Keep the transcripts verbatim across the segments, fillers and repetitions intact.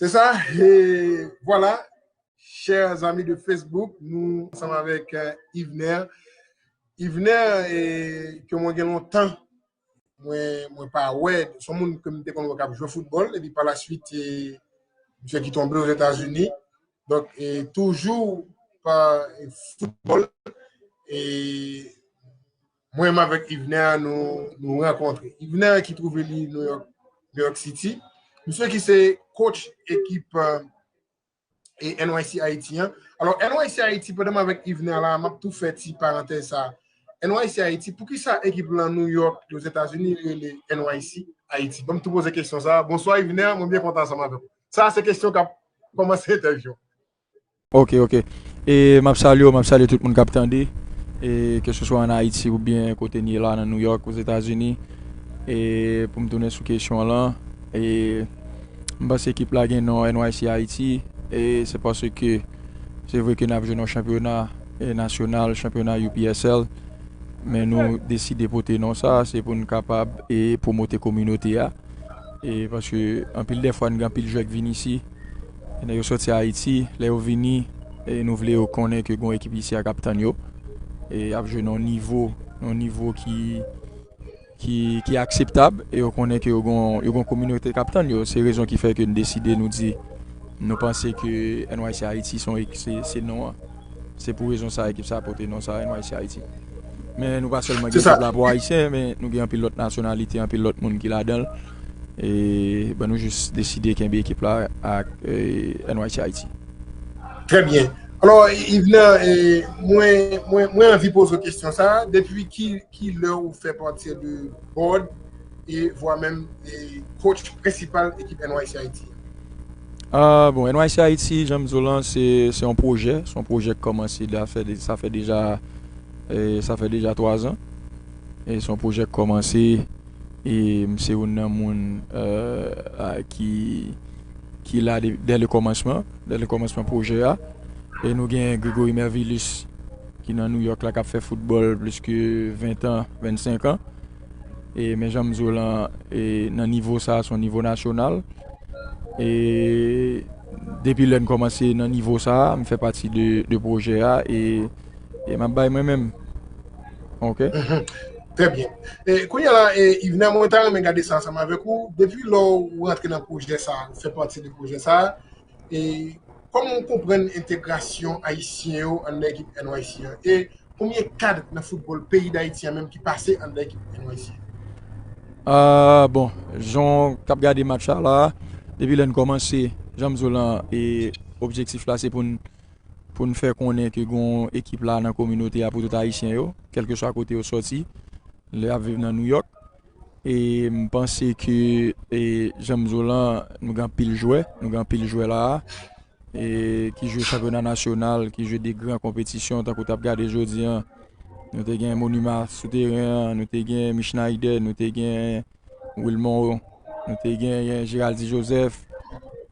Se sa, e vwala, chè zanmi de Facebook, nou ansanm avèk euh, Yvener. Yvener, e, ke mwen gen lontan, mwen, mwen pa wè, se yon moun ke m te konn wè k ap jwe foutbòl, epi pa la swit, e, misye ki tonbe Ozetazini. Donk, e, toujou pa e, foutbòl, e, mwen menm avèk Yvener, nou, nou rankontre. Yvener ki twouve li New York, New York City. Misye ki se coach ekip euh, e N Y C Haiti an. Alò, N Y C Haiti, pandan m avèk Yvener la, m ap tou fè ti parantèz sa. N Y C Haiti, poukisa ekip lan New York, Ozetazini, rele N Y C Haiti? Ban m tou poze kesyon sa. Bonswa, Yvener, mwen byen kontan ansanm avèk ou. Sa, se kesyon k ap kòmanse entèvyou. Ok, ok. E m ap salye w, m ap salye tout moun k ap tande. E keseswa ann Ayiti oubyen kote n ye la nan New York, Ozetazini. E pou m tounen sou kesyon w lan, e m panse ekip la gen non N Y C Haiti. E se paske se vre ke n ap jwe nan chanpyona e, nasyonal, chanpyona U P S L. Men nou deside pote non sa, se pou n kapab e pwomote kominote a. E paske anpil dè fwa n gen anpil jwè k vin isi, e nèg yo sòti Ayiti, lè yo vini, e nou vle yo konnen ke gon ekip isi a k ap tann yo, e ap jwe nan yon nivo, nan yon nivo ki ki, ki akseptab, e yo konnen ke yo gon, yo gon kominote k ap tann yo. Se rezon ki fè ke n deside nou di, nou panse ke N Y C Haiti se, se, se non an. Se pou rezon sa ekip sa pote non sa N Y C Haiti. Men nou pa sèlman gen ekip la pou Ayisyen, men nou gen anpil lòt nasyonalite, anpil lòt moun ki ladan l. E ben nou jis deside kenbe ekip la ak e, N Y C Haiti. Trè byen. Alò, Yvener, e, mwen, mwen, mwen anvi poze w kesyon sa. Depi ki, ki lè ou fè pati de board e vwa menm e coach prensipal ekip N Y C Haiti? Ah, bon, N Y C Haiti, jan m di w lan, se se yon pwojè. Se yon pwojè k kòmanse, sa fè, sa fè deja, e, sa fè deja twa zan. E se yon pwojè k kòmanse. E m se youn nan moun euh, a, ki, ki la de, dè le kòmansman, dè le kòmansman pwojè a. E nou gen Gregory Mervilus ki nan New York la k ap fè foutbòl plis ke ven tan, vennsenk an. E men jan m di w lan, e nan nivo sa, se yon nivo nasyonal. E depi lè n kòmanse nan nivo sa, m fè pati de, de pwojè a. E, e m ap bay mwen menm. Ok. Trè byen. E, kounye a la, e, Yvener, mwen ta renmen gade sa ansanm avèk ou. Depi lè w rantre nan pwojè sa, ou fè pati de pwojè sa, e, kòman w konprann entegrasyon ayisyen yo anndan ekip N Y C an? E konbyen kad nan foutbòl peyi Dayiti an menm ki pase anndan ekip N Y C an? Ah, bon, jan w t ap gade match la la, depi lè n kòmanse, jan m di w lan, e objektif la se pou n pou n fè konnen ke gon ekip la nan kominote a pou tout Ayisyen yo, kèlkeswa kote yo sòti, lè y ap viv nan New York. E m panse ke, e, jan m di w lan, nou gen anpil jwè, nou gen anpil jwè la a, e, ki jwe chanpyona nasyonal, ki jwe de gran konpetisyon, tankou w t ap gade jodi an, nou te gen Monima sou teren an, nou te gen Michnaydè, nou te gen Wilmore, nou te genyen Geraldy Joseph,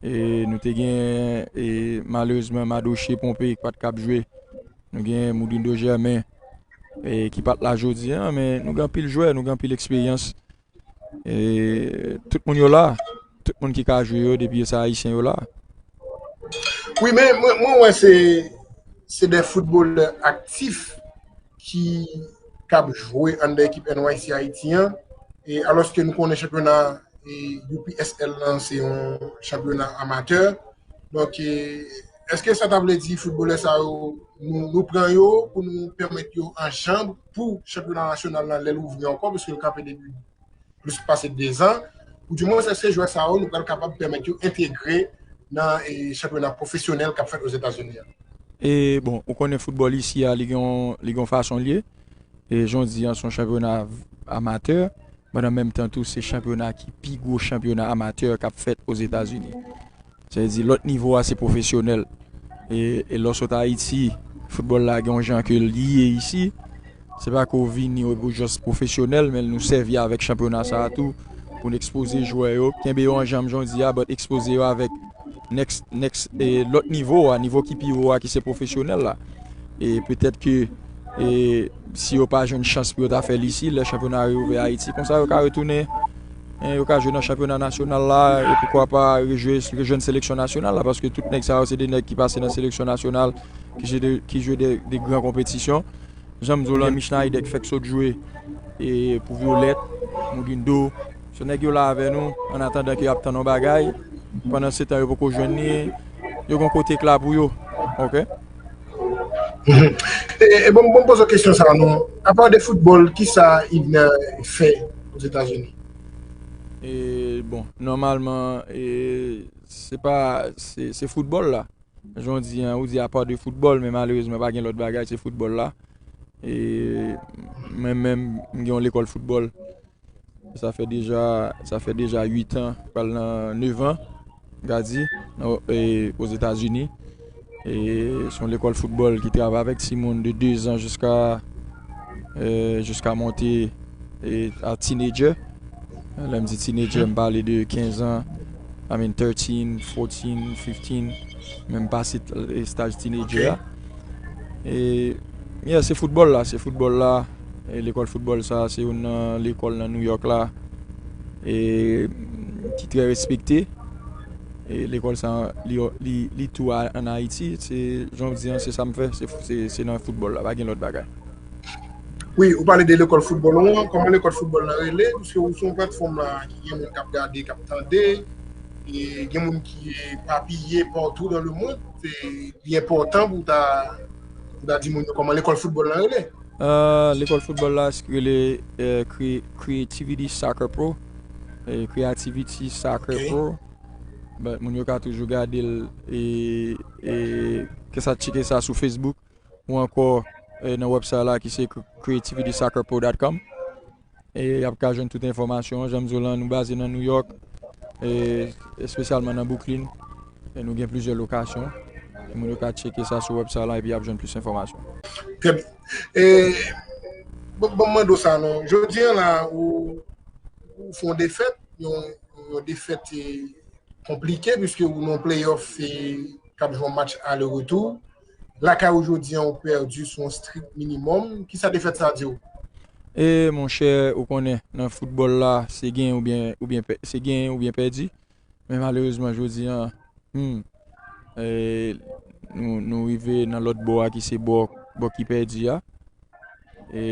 e nou te genyen, e, malerezman, Madoche Pompey ki pa t kab jwe. Nou genyen Moudrindo Germain, e, ki pa t la jodi a, men nou gen anpil jwè, nou gen anpil eksperyans. E, tout moun yo la. Tout moun ki ka jwe yo, depi se Ayisyen yo la. Wi, men mwen, mwen wè se, se de foutbolè aktif ki k ap jwe anndan ekip N Y C Haiti an, e alòske nou konnen chanpyona e, U P S L lan se yon chanpyona amatè. Donk, e, èske sa ta vle di foutbolè sa yo, nou, nou pran yo pou nou pèmèt yo an janb pou chanpyona nasyonal lan lè l ouvri ankò, paske l kanpe depi plis pase de zan, ou dimwens èske jwè sa yo nou pral kapab pèmèt yo entegre nan e, chanpyona pwofesyonèl k ap fèt Ozetazini an? E bon, ou konnen foutbòl isi a, li gen yon, li gen yon fason l ye. E jan w di an, se yon chanpyona amatè, men an menm tan tou, se chanpyona ki pi gwo chanpyona amatè k ap fèt Ozetazini. Sa vle di, lòt nivo a, se pwofesyonèl. E, e lè w sot Ayiti, foutbòl la gen yon jan ke l ye isi. Se pa ke w vini epi w just pwofesyonèl, men nou sèvi avèk chanpyona sa a tou pou n ekspoze jwè yo, kenbe yo an janm jan w di a, but ekspoze yo avèk next, next, e, lòt nivo a, nivo ki pi wo a, ki se pwofesyonèl la. E petèt ke e, si yo pa jwenn chans pou yo ta fè l isi, lè chanpyona a reouvè Ayiti, konsa yo ka retounen e, yo ka jwe nan chanpyona nasyonal la, e poukwa pa rejwe, rejwenn seleksyon nasyonal la, paske tout nèg sa yo se de nèg ki pase nan seleksyon nasyonal, ki jwe de, ki jwe de, de gran konpetisyon. Jan m di w lan, Michnaidec fèk sot jwe, e, pou Violette, Mudindo. Se nèg yo la avè nou, an atandan ke y ap tann yon bagay. Pandan se tan yo poko jwenn li, yo gon kote k la pou yo. Ok? E, e bon, bon poze kesyon sa non. Apa de foutbòl, kisa Yvener fè Ozetazini? E, bon, nòmalman, e, se pa, se, se foutbòl la. Jan w di an, ou di apa de foutbòl, men malerezman pa gen lòt bagay, se foutbòl la. E mwen menm, m gen yon lekòl foutbòl. Sa fè deja, sa fè deja uit an, pral nan nevan, m ka di, nan, e, Ozetazini. E se yon lekòl foutbòl ki travay avèk timoun de de zan jiska, e, jiska monte, e, a teenager. Lè m di teenager, m pale de kenz an, I mean thirteen, fourteen, fifteen, menm pase t- e staj teenager a. E, yeah, se foutbòl la, se foutbòl la. E lekòl foutbòl sa, se youn nan lekòl nan New York la, e, ki trè respekte. E lekòl sa, li, li, li tou a- ann Ayiti. Se, jan w di an, se sa m fè, se, se, se nan foutbòl la, pa gen lòt bagay. Wi, ou pale de lekòl foutbòl ou an, kòman lekòl foutbòl la rele? Piske ou sou yon platfòm la ki gen moun k ap gade, k ap tande, e gen moun ki epapiye partout dans le monde. Se, li enpòtan pou ta, pou ta di moun yo kòman lekòl foutbòl la rele. Ah, lekòl foutbòl la rele, eh, Cre- Creativity Soccer Pro. Eh, Creativity Soccer Pro. But moun yo ka toujou gade l e, e ke sa tcheke sa sou Facebook ou ankò, eh, nan website la ki se creativity soccer pro dot com. E y ap ka jwenn tout enfòmasyon. Jan m di w lan, nou baze nan New York, e espesyalman nan Brooklyn. E nou gen plizyè lokasyon. E moun yo ka tcheke sa sou website la epi y ap jwenn plis enfòmasyon. Trè byen. E, bon, bon, mande w sa non. Jodi an la, ou, ou fè yon defèt, yon, yon defèt e, konplike, piske ou nan playoff e, k ap jwe yon match ale retou. Lakay ou jodi an, ou pèdi sou yon strik minimòm. Kisa defèt sa di w? E monchè, ou konnen, nan foutbòl la, se gen oubyen, oubyen pè- se gen oubyen pèdi. Men malerezman, jodi an, hmm, e, nou, nou rive nan lòt bò a ki se bò, bò ki pèdi a. E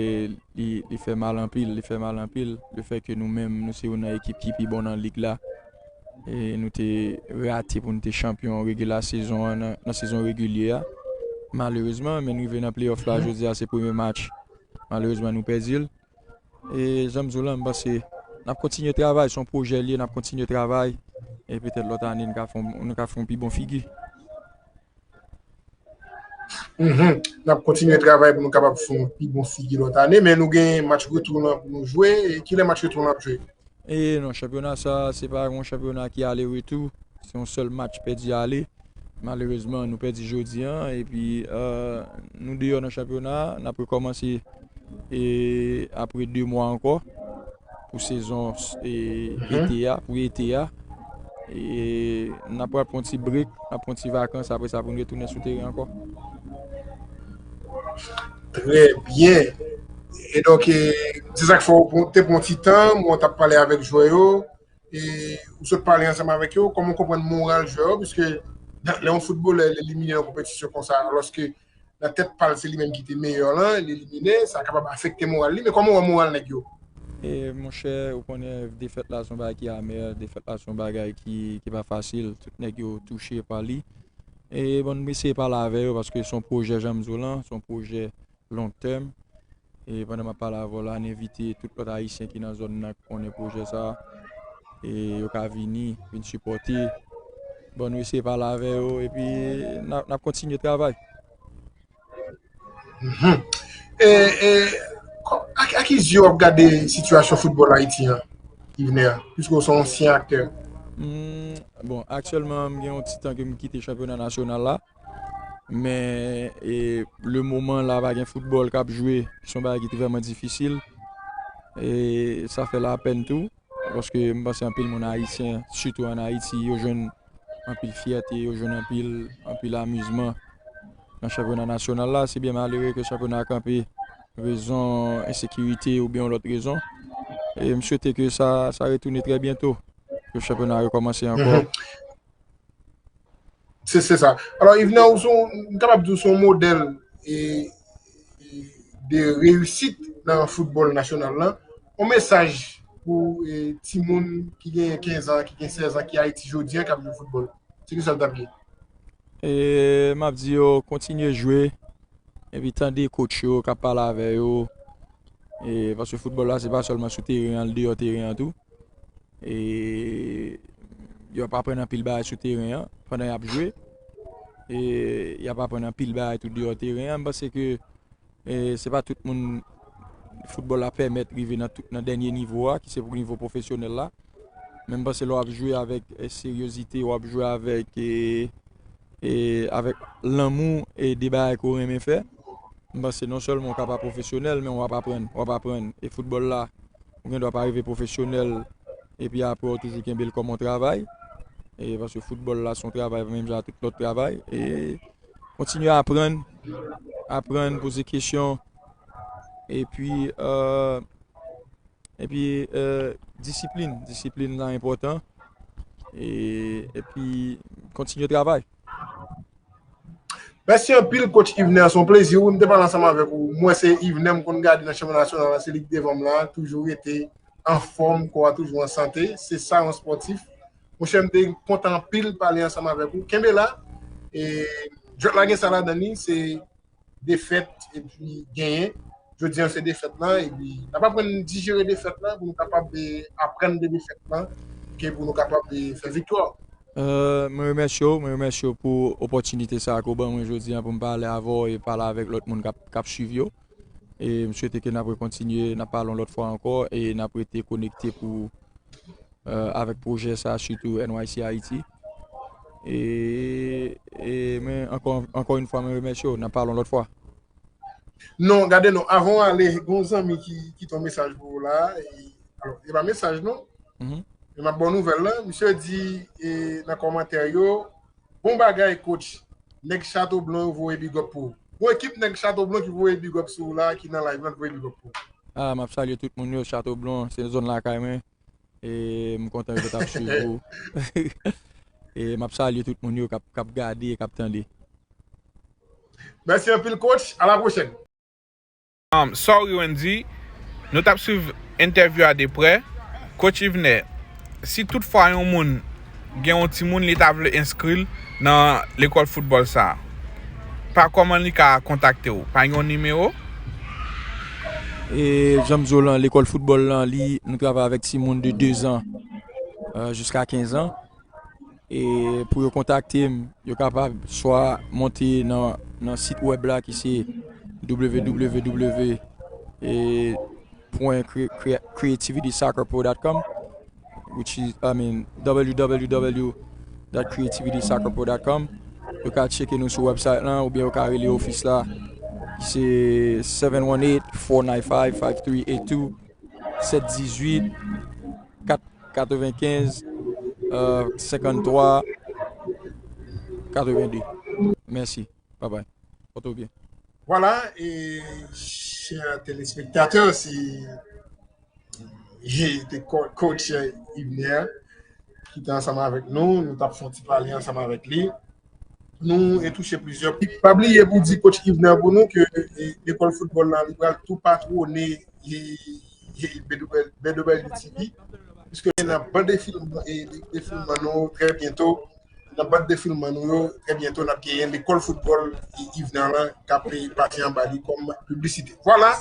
li, li fè mal anpil, li fè mal anpil. Lefètke nou menm, nou se youn nan ekip ki pi bon nan lig la. E nou te rate pou nou te chanpyon regila sezon an nan, nan sezon regilye a. Malerezman, men nou rive nan playoff la, jodi a se premye match. Malerezman, nou pèdi l. E jan m di w lan, m panse n ap kontinye travay, se yon pwojè l ye, n ap kontinye travay. E petèt lòt ane, nou ka fè yon, nou ka fè yon pi bon figi. Mhm. N ap kontinye travay pou nou kapab fè yon pi bon figi lòt ane, men nou gen match retou nan pou nou jwe. E kilè match retou n ap jwe? E non, chanpyona sa, se pa yon chanpyona ki ale retou. Se yon sèl match pèdi ale. Malerezman, nou pèdi jodi an. Epi, eh, nou deyò nan chanpyona a. N ap rekòmanse, e, apre de mwa ankò pou sezon, e, ete a, pou ete a. E n ap pral pran yon ti break, n ap pran yon ti vakans, apre sa pou n retounen sou teren ankò. Trè byen. E donk, e, se sa k fè w pran- te pran ti tan, mwen t ap pale avèk jwè yo, e ou sot pale ansanm avèk yo, kòman w konprann moral jwè yo, piske lè yon foutbolè l elimine nan konpetisyon konsa, alòske nan tèt pa l se li menm ki te meyè lan, l elimine, sa kapab afekte moral li, men kòman w wè moral nèg yo? E monchè, ou konnen defèt la se yon bagay ki amè, defèt la se yon bagay ki, ki pa fasil, tout nèg yo touche pa li. E bon, m eseye pale avè yo paske se yon pwojè, jan m di w lan, se yon pwojè long term. E pandan m ap pale avè w la, n envite tout lòt Ayisyen ki nan zòn nan ki konnen pwojè sa a, e yo ka vini, vin sipòte. Bon, nou eseye pale avè yo, epi n ap, n ap kontinye travay. Mhm. E, e, kò- ak, ak ki zye w ap gade sitiyasyon foutbòl Ayiti an, Yvener, piske w se yon ansyen aktè? Hmm, bon, aktyèlman, m gen yon ti tan ke m kite chanpyona nasyonal la. Men, e, le moman la, pa gen foutbòl k ap jwe, se yon bagay ki te vrèman difisil. E sa fè lapèn tou, paske m panse anpil moun ayisyen, sitou ann Ayiti, yo jwenn anpil fyète, yo jwenn anpil, anpil amizman nan chanpyona nasyonal la. Se byen malere ke chanpyona a kanpe rezon ensekirite oubyen yon lòt rezon. E m swete ke sa, sa retounen trè byento, ke chanpyona rekòmanse ankò. Se, se sa. Alò, Yvener, ou se yon, m kapab di w se yon modèl e, e, de reyisit nan foutbòl nasyonal la. Yon mesaj pou e, timoun ki gen kenz an, ki gen sèz an, ki Ayiti jodi an, k ap jwe foutbòl. Se ki sa l t ap ye? E, m ap di yo kontinye jwe, epi tande coach yo k ap pale avè yo. E, paske foutbòl la, se pa sèlman sou teren an, l deyò teren an tou. E, y ap aprann anpil bagay sou teren an pandan y ap jwe. E, y ap aprann anpil bagay tou deyò teren an. M panse ke e, se pa tout moun foutbòl la pèmèt rive nan, tout, nan dènye nivo a, ki se pou nivo pwofesyonèl la. Men m panse lè w ap jwe avèk e, seryozite, w ap jwe avèk, e, e, avèk lanmou e de bagay ke w renmen fè, m panse non sèlman w kapab pwofesyonèl, men w ap aprann, w ap aprann. E foutbòl la, ou gen dwa pa rive pwofesyonèl, epi apre w toujou kenbe l kòm yon travay. E paske foutbòl la, se yon travay, menm jan ak tout lòt travay. E kontinye aprann, aprann, poze kesyon, epi, e, epi, e, disiplin. Disiplin la enpòtan. E, epi kontinye travay. Mèsi anpil, coach Yvener. Se yon plezi, wi, m te pale ansanm avèk ou. Mwen, se Yvener m konn gade nan chanpyona nasyonal la, se li k devan m la, toujou rete anfòm, kò a toujou an sante. Se sa, yon spòtif. Monchè, m te kontan anpil pale ansanm avèk ou. Kenbe la. E jwèt la gen sa ladan li, se defèt epi genyen. Jodi an se defèt lan, epi n ap aprann dijere defèt lan pou nou kapab e, aprann de defèt lan, ke pou nou kapab e, fè viktwa. E, mwen remèsye w, mwen remèsye w pou opòtinite sa a ke w ban mwen jodi an pou m pale avè w e pale avèk lòt moun k ap, k ap swiv yo. E m swete ke n ap rekontinye, n ap pale yon lòt fwa ankò e n ap rete konekte pou, e, avèk pwojè sa a, sitou N Y C Haiti. E, e men ankò, ankò yon fwa, mwen remèsye w, n ap pale yon lòt fwa. Non, gade non, avan w ale, gen yon zanmi ki kite yon mesaj pou ou la. E, alò, se pa mesaj non. Mhm. Men m ap ba w nouvèl la. Misye di e, nan kòmantè yo, bon bagay, coach. Nèg Chateau Blanc yo voye big up pou ou. Gon ekip nèg Chateau Blanc ki voye big up sou ou la, ki nan live lan, voye big up pou ou. Ah, m ap salye tout moun yo, Chateau Blanc, se zòn lakay mwen. E m kontan yo t ap swiv ou. E m ap salye tout moun yo k ap, k ap gade e k ap tande. Mèsi anpil, coach. À la prochaine. Um, sorry, Wendy. Nou t ap swiv entèvyou a de prè. Coach Yvener, si toutfwa yon moun gen yon timoun li ta vle enskri l nan lekòl foutbòl sa a, pa kòman li ka kontakte w? Pa gen yon nimewo? E jan m di w lan, lekòl foutbòl lan, li, nou travay avèk timoun de de zan, e, jiska kenz an. E pou yo kontakte m, yo kapab swa monte nan, nan sit wèb la ki se w w w point creativity soccer pro dot com, which is, I mean, w w w dot creativity soccer pro dot com. Yo ka tcheke nou sou website lan, oubyen yo ka rele ofis la, ki se seven one eight, four nine five, five three eight two, sèt dizuit, kat katrevenkenz, euh, senkanntwa, katrevende. Mèsi. Bye bye. Pòte w byen. Vwala, e chè telespektatè, se, e, te co-, coach Yvener ki te ansanm avèk nou. Nou t ap fè yon ti pale ansanm avèk li. Nou e touche plizyè. Pa bliye pou di coach Yvener pou nou ke, e, lekòl foutbòl la, li pral tou patwone, e, e, B W, B W T V, piske nan bann defilman, e, defilman nou trè byento, nan bann defilman nou yo, trè byento, n ap genyen lekòl foutbòl, e, Yvener lan k ap, e, pase anba li kòm piblisite. Vwala,